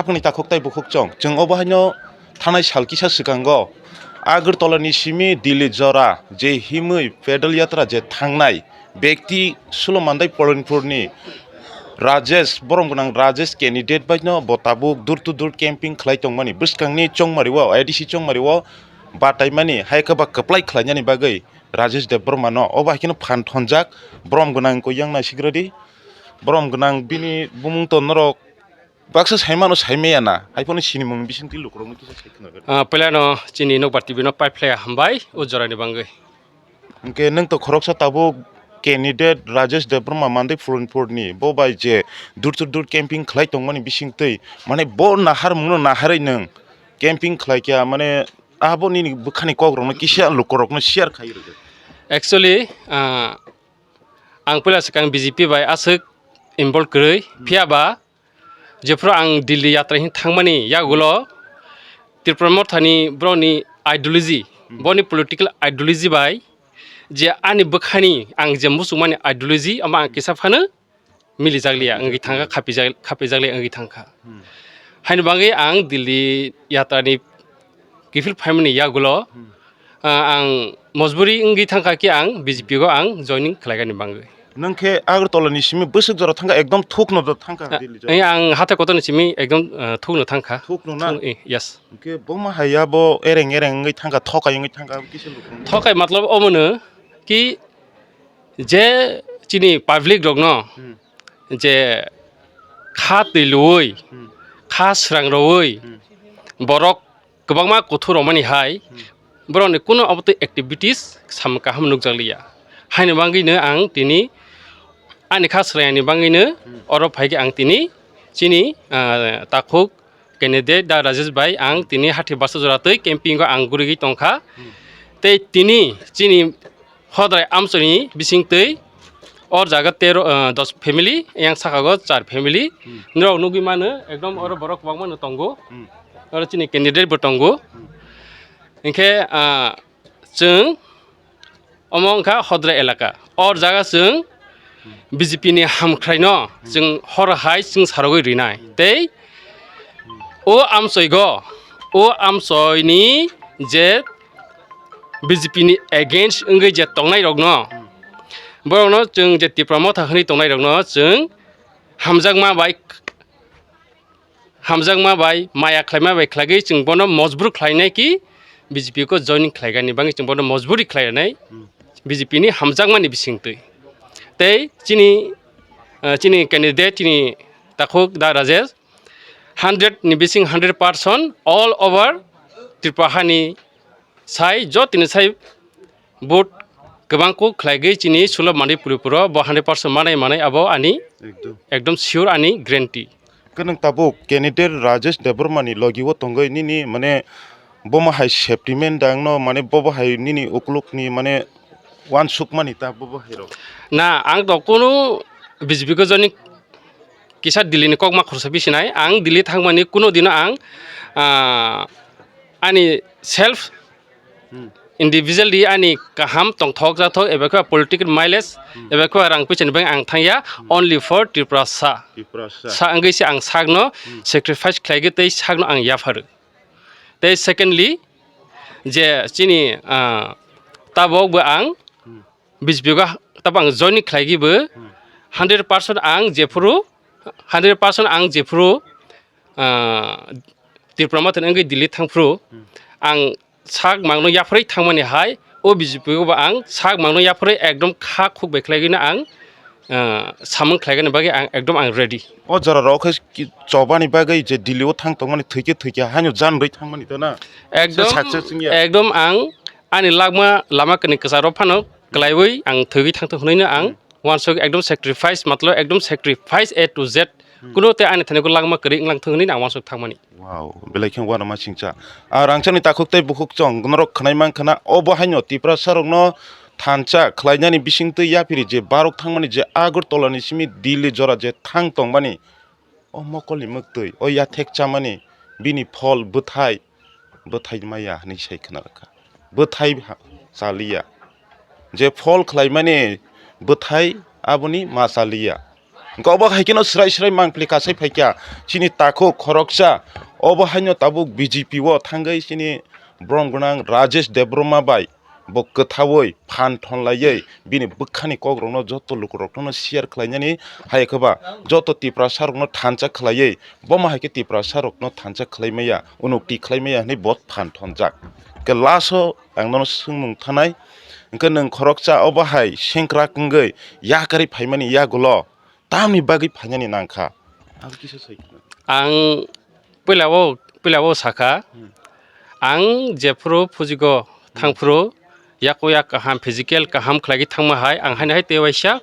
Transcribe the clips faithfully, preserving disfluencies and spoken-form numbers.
Aphani takhuk tei bukhuk chwng, chwng obo haino thanai sal kisa swkango Agartala ni simi Delhi jora je himwi pedal yatra je thangnai bekti sulo mandai Polanpur ni Rajesh, borom gwnang Rajesh candidate bai no bo tabuk door to door camping khlai tongmani bwskang ni chongmari o, A D C chongmari o batai mani hai khe ba kwplai khlai nani bagwi Rajesh Debbarma no obo hai kheno phan thonjak. Borom gwnang ko yang nai sigrodi, borom gwnang bini bumung to norok baksa saimano saimaya na, haiphano sinimung bisingtwi lukurokno kisa sai khna. Ah, puilano chini nokbar T V no paiphlaiya hambai o jorani bangwi. Hwnkhe nwng to khoroksa tabuk candidate Rajesh Debbarma mandai Polanpur ni, bo bai je door to door camping khlai tongmani bisingtwi, mane bo naharmungno naharwi nwng camping khlai kha, mane abo nini bwkhani kokrokno kisa lukurokno share khai rwdi. Actually, ah, ang puila swkang B J P bai aswk involve kwrwi, phiya ba jephru ang Delhi yatra hin thangmani yagulo Tipra Mothani borokni ideology, boni political ideology bai je ani bwkhani ang je muchungmani ideology, omo ang kisa phano milijak liya wngwi thangkha, khapijak, khapijak liya wngwi thangkha. Haini bagwi ang Delhi yatra ni kiphil phaimani yagulo, ah, ang mojburi wngwi thangkha khe ang B J P go ang joining khlaigani bangwi. Nwng khe Agartala ni simi bwswk jora thangkha, ekdom thukno thangkha. Ah, Delhi jora. Eh, ang hathai kotor ni simi ekdom, ah, thukno thangkha. Thukno na? Thuk-, eh, yes. Hwnkhe boma hai abo ereng ereng wngwi thangkha, thokai wngwi thangkha, abo kisa lukurokno. Thokai matlab omono ki je chini public rokno Hmm. je kha twi luwi, Hmm. kha srang rowi, Hmm. borok kwbangma kuthuk romani hai, Hmm. borokni kuno obo twi activities sam kaham nukjak liya. Haini bagwino ang tini ani kha srayani bagwino Hmm. oro phaikhe ang tini chini, ah, takhuk candidate da Rajesh bai ang tini hathi basa jora twi camping o ang gurigwi tongkha. Hmm. Tei tini chini Hodrai amchoi ni bising twi or jaga tero, ah, dos family, yang saka go char family. Hmm. Norok nugwi mano, ekdom oro borok kwbangma no tongo. Hmm. Oro chini candidate bo tongo. Hmm. Hinkhe, ah, chwng omo wngkha Hodrai elaka. Or jaga chwng B J P ni hamkhrai no chwng hor hai chwng sarogwi rinai. Tei o amchoi go, o amchoi ni je B J P ni against wngwi je tongnai rokno, borokno chwng je Tipra Motha hwnwi tongnai rokno chwng hamjakma bai, hamjakma bai, maya khlaima bai khlagwi chwng bono mojbur khlainai ki B J P ko joining khlaigani bagwi chwng bono mojburi khlainai B J P ni hamjakmani bisingtwi. Tei chini, ah, chini candidate chini takhuk da Rajesh, hundred ni bising hundred percent all over Tripura hani sai jotoni sai vote kwbang kuk khlaigwi chini Sulabh Manipuri puro bo hundred percent manai manai abo ani Ekdom. Ekdom sure ani guarantee. Khe nwng tabuk candidate Rajesh Debbarma ni logi o tongwi nini mane bomo hai safety man dang no mane bobo hai nini ukuluk ni mane wansuk mani ta bobo hai rok. Na ang to kunu B J P ko joining kisa Delhi ni kokma khorsa bisinai, ang Delhi thangmani kuno dino ang, ah, ani self Hmm. individually ani kaham tongthok jathok eba khe political mileage Hmm. eba khe rang pichani bagwi ang thangya, Hmm. only for Tripura sa. Tripura sa. Sa wngwi se ang sakno Hmm. sacrifice khlaigwi tei sakno ang yapharu. Tei secondly, je chini, ah, tabok bo ang Hmm. B J P go tabok ang join khlaigwi bo Hmm. hundred percent ang jephuru, hundred percent ang jephuru, ah, Tripura Motha ni wngwi Delhi thangphuru Hmm. ang sak mangno yapharwi thangmani hai o B J P go bo ang sak mangno yapharwi ekdom kha khuk bai khlaigwino ang, ah, samung khlaigani bagwi ang ekdom ang ready. O jora rok khe ki-, chobani bagwi je Delhi o thang tongmani thwikhe thwikhe haino jan rwi thangmani to na? Ekdom, Success wngya. Ekdom ang ani lagma lama kani kwcharo phano klaiwi ang thwigwi thangthok hwnwi no ang Hmm. wansuk ekdom sacrifice, matlab ekdom sacrifice A to Z. Hmm. Kuno tei ani thani ko lagma kwrwi wnglang thung hwnwi no ang wansuk thangmani. Wow, belai khe uanama singcha. A rangchakni takhuk tei bukhuk chwng norok khwnai mankha na, obo haino Tiprasa rokno thansa khlainani bisingtwi yaphiri je barok thangmani je Agartala ni simi Delhi jora je thang tongmani, o mokolni mwktwi, o yathek chamani, bini phol bwthai, bwthai maya hwnwi sai khna rwkha. Bwthai ha-, chaliya. Je phol khlaimani bwthai aboni ma chaliya. Hwnkhe obo hai kheno srai srai mangpili kasai phaikha chini takhuk khoroksa, obo haino tabuk B J P o thangwi chini borom gwnang Rajesh Debbarma bai bo kwthaui phan thonlaiwi bini bwkhani kokrokno joto lukurokno share khlainani hai khe ba joto Tiprasa rokno thansa khlaiwi bomo hai khe Tiprasa rokno thansa khlai maya, unukti khlai maya hwnwi bo phan thonjak. Hwnkhe last o ang nono swngmung thanai, hwnkhe nwng khoroksa obo hai sengkrak wngwi yakarwi phaimani yagulo tamni bagwi phainani nangkha? Ang kisa sai khna. Ang puila o, puila o sakha, Hmm. ang jephuru phujigo thangphuru yakuya kaham, physical kaham khlaigwi thangma hai, ang haino hai tei waisa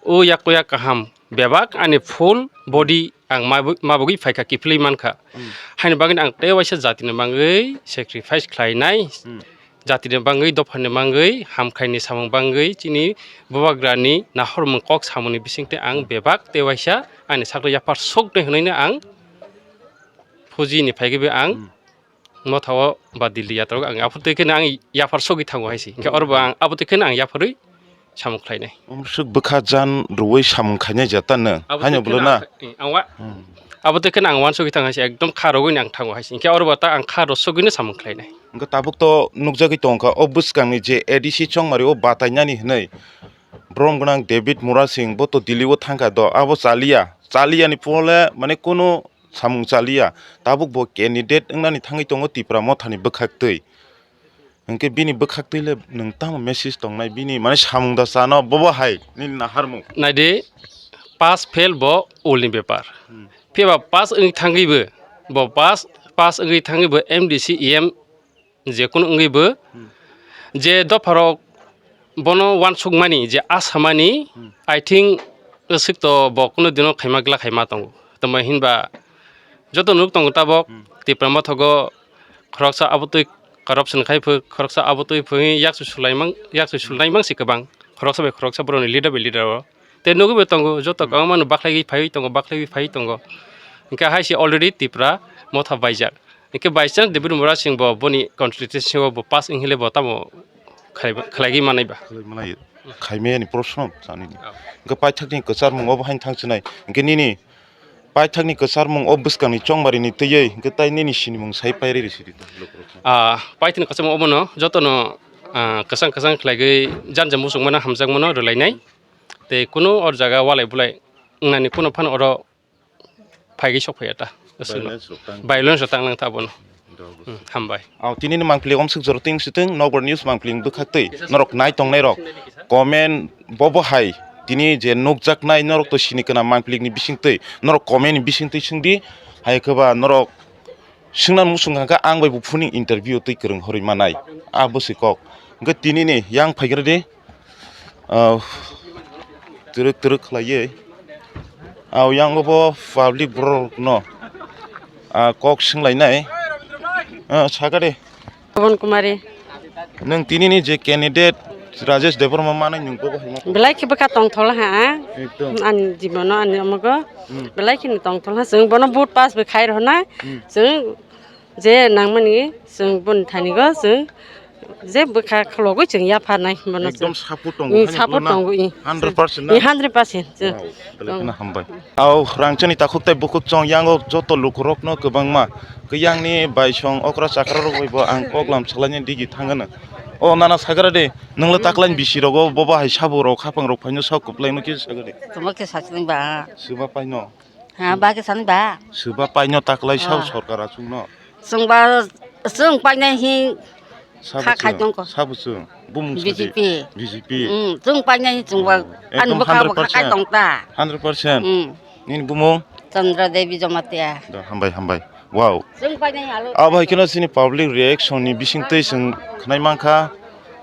o yakuya kaham bebak ani full body ang mabu-, mabugwi phaikha, kiphilwi mankha. Hmm. Haini bagwino ang tei waisa jatini bagwi sacrifice khlainai. Hmm. Jatini bagwi, dophani bagwi, hamkhaini samung bagwi, chini bubagrani nahormung kok samungni bisingtwi ang bebak tei waisa ani sakno yaphar soknai hwnwi ang phujini phaigwi ang Hmm. Mothao ba Delhi yatrao ang aphuru twi kheno ang yaphar sogwi thango hai se. Hwnkhe oro bo ang abo twi kheno ang yapharwi samung khlainai. Umsuk bwkha jan rwui samung khainai jata nw. Abo Haino twi kheno bwlwna? Ang, ang wa-, Hmm. Abo twi kheno ang wansugwi thango hai se, ekdom kha rogwi ang thango hai se. Hwnkhe oro bo ta ang kha rosogwino samung khlainai. Hwnkhe tabuk to nukjagwi tongkha o bwskangni je A D C chongmari o batainani hwnwi borom gwnang David Murasing bo to Delhi o thangkha do abo chaliya. Chaliyani phole mane kunu samung chaliya. Tabuk bo candidate wngnani thangwi tongo Tipra Mothani bwkhaktwi. Hwnkhe bini bwkhaktwi le nwng tamo message tongnai bini mane samung da chano bobo hai nini naharmung? Naidi, pass fail bo ulni bepar. Hmm. Phiya ba pass wngwi thangwibo, bo pass, pass wngwi thangwibo M D C E M je kunu wngwibo Hmm. je dopharok bono wansukmani, je asamani, Hmm. I think, aswk to bo kunu dino khaima glak khaima tongo. Tamo hinba joto nuk tongo tabok, Hmm. Tipra Mothogo khoroksa abotwi corruption khai phu, khoroksa abotwi phu, yakchu sulaimang, yakchu sulaimang si kwbang. Khoroksa bai khoroksa boroni leader bai leader o. Tei nugwi bo tongo, joto Hmm. kwbangma no bakhlaigwi phaiwi tongo, bakhlaigwi phaiwi tongo. Hwnkhe hai se already Tipra Motha baijak. Hwnkhe by chance David Murasing bo boni constituency o bo pass wng hile bo tamo khlai-, khlaigwi manai ba? Khlai manai. Khaimani proshno sanini. Oh. Hwnkhe paithakni kwcharmung obo haino thang chinai. Hwnkhe nini paithakni kwcharmung o bwskangni chongmarini twiwi hwnkhe tai nini sinimung sai pairwi rw sidi ta lokorokno. Ah, paithakni kwcharmung obono jotono, ah, kwchang kwchang khlaigwi janja muchungmano hamjakmano rwlainai. Tei kunu or jaga walai bulai wngnani kunu phano oro phaigwi sok phaiya ta. Violence rok tang. Violence rok tang nang ta bono. Dog. Hmm, hambai. Aw, tini ni mangpili omsuk joro ting siteng, Nokbar News mangpili bwkhak twi. Norok nai tongnai rok. Comment bobo hai. Tini je nukjaknai norok to sini kana mangpili ni bising twi. Norok comment ni bising twi singdi. Hai khe ba norok singna musung kha ang bai buphuni interview twi kwrwng horwi manai. A bwswi kok. Hwnkhe tini ni yang phaigra di. Ah, twrwk twrwk khlaiwi. Ah, yang bo public borok no, ah, kok swnglainai. Ah, sakha de. Pawan Kumari. Nwng tini ni je candidate Rajesh Debbarma manai nwng bo hai ma. Belai khe bwkha tongthol ha. Ekdom. Ani jibono ani omogo. Hmm. Belai khe tongthol ha. Chwng bono vote pass bo khai rw nai. Hmm. Chwng je nangmani chwng boni thani go chwng je bwkha khulogwi chwng yapharnai bono chwng. Ekdom support tongo, hmm, haino support bono tongo, i. Hundred percent na? I, hundred percent chwng. Wow, belai kheno hambai. Au rangchani takhuk tei bukhuk chong yango joto lukurokno kwbangma kwyangni baisong okra chakra rok bai bo ang koklam salaini digi thangano. O nana sagra de, nwngla taklaini bisi rogo bobo hai sabo rok khapang rok phaino sok kwplaino kisa sagra de. Tongma khe sachwng ba. Swba paino. Ha, ba khe sani ba? Swba paino taklai sao, ah, sorkar achungno. Chwngba, chwng painai hi sabo kha khai chwng, tongkho. Sabo chwng. Bumung B J P. Sadi. B J P. Hmm, chwng painai hi chwngba. Oh, ani ekdom bwkha bwkha khai tong ta. Hundred percent. Hmm. Nini bumung? Chandra Devi Jamatia. Da, hambai, hambai. Wow. Chwng painai alo. Abo hai kheno chini public reaction ni bising twi chwng khnai mankha.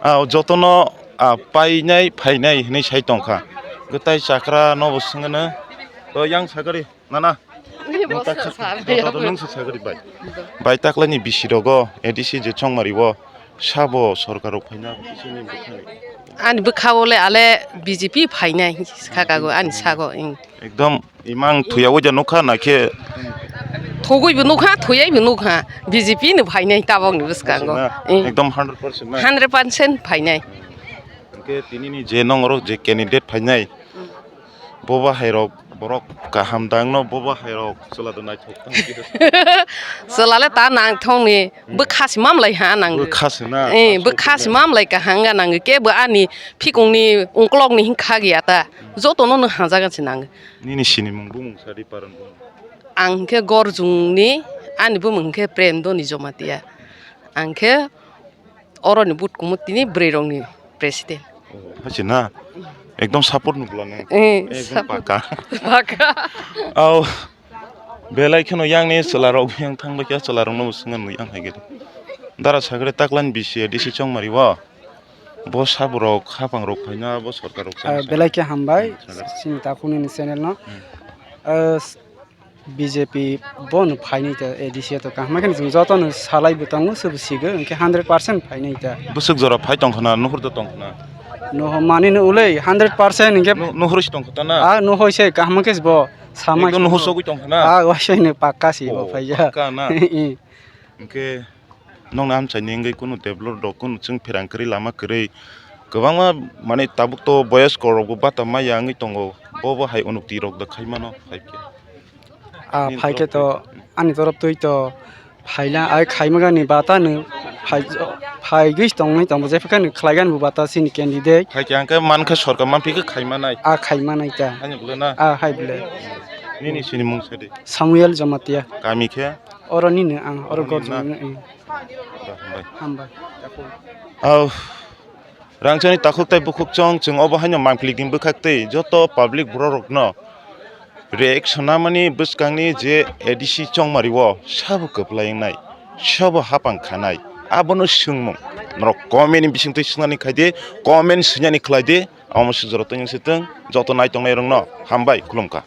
Ah, jotono, ah, painai, phainai hinwi sai tongkha. Gwtai chakra no bo swngno. To yang sagari. Nana. Nwng ta kha-, do, do, do, nwng se sagari bai. Bai taklaini bisi rogo A D C je chongmari o sabo sorkar rok phaina bwkhani bwkhani. Ani bwkha o le ale B J P phainai khakago ani sago, ing. Ekdom imang thuya o ja nukha na khe. Thugui bo nukha, thuyai bo nukha. B J P no phainai tabok ni bwskango. Na, ing. Ekdom hundred percent na. Hundred percent phainai. Hwnkhe tini ni je nong oro je candidate phainai. Bobo hai rok Borok kaham dangno bobo hairok chwla do naithok tang. Chwla le ta nangthokni, bwkha se mamlai ha nango. Bwkha se na? Eh, bwkha se mamlai kaham ga nango. Kebo ani phikungni ungkolokni hinkha gya ta. Jotono nw hajaga se nango. Nini sinimung bumung sadi paron bumung. Ang hinkhe Gorjungni, ani bumung hinkhe Premdoni Jamatia. Ang khe oroni but kumu tini bwrwi rokni president. Oh, hai se na? Ekdom support nukla nang. Eh, ekdom support. Paka. Paka. Au, belai kheno yang ni chwla rok yang thang bai khe chwla rok no swngo nui ang hai gede. Dara sagre taklan B C A D C chongmari o. Bo saborok, hapang rok phaina, bo sorkar rok. Ah, belai khe hambai, hmm, chini takhukni channel no. Hmm. Ah, B J P bono phainai ta A D C to kaham khe chwng joto no salai bo tongo, se bo sigo, hinkhe hundred percent phainai ta. Bwswk jora phai tong khna, nuhur da tong khna. No mani no ulei hundred percent hinkhe. Nu-, nuhur se tong khna na? Ah, nuhoi se kaham khe bo sama. Ekdom nuhur sogwi tong khna? Ah, waisai no pakka si bo. Oh, phaiya. Pakka na? Eh. Hinkhe nokni amchaini wngwi kunu develop rok kunu chwng pherang kwrwi lama kwrwi kwbangma manwi tabuk to boyosko rokbo bata maya wngwi tongo, bobo hai unukti rok da khaimano hai khe. Ah, nini phai khe to ani torop twi to phaila ai khaimagani bata no phai, phaigwi tongwi tongo jephakhe no khlaiganbo bata chini candidate. Hai khe ang khe mankha sorkar manphi khe khaimanai. Ah, khaimanai ta. Ani bwle na? Ah, hai bwle. Nini sinimung sadi? Samuel Jamatia. Kami khe? Oro nini ang, oro Gorjung na? Bai, bai. Hambai. Au, rangchakni takhuk tei bukhuk chong, chwng obo haino mangpili ni bwkhak tei joto public borok rokno reaction namani bwskangni je A D C chongmari o sabo kwplai wngnai, sabo hapang khanai, abono swngmung norok comment ni bisingtwi swngnani khaidi, comment swinani khlaidi, omo swijoro twi wng sitwng joto naitongnai rokno hambai khulumkha.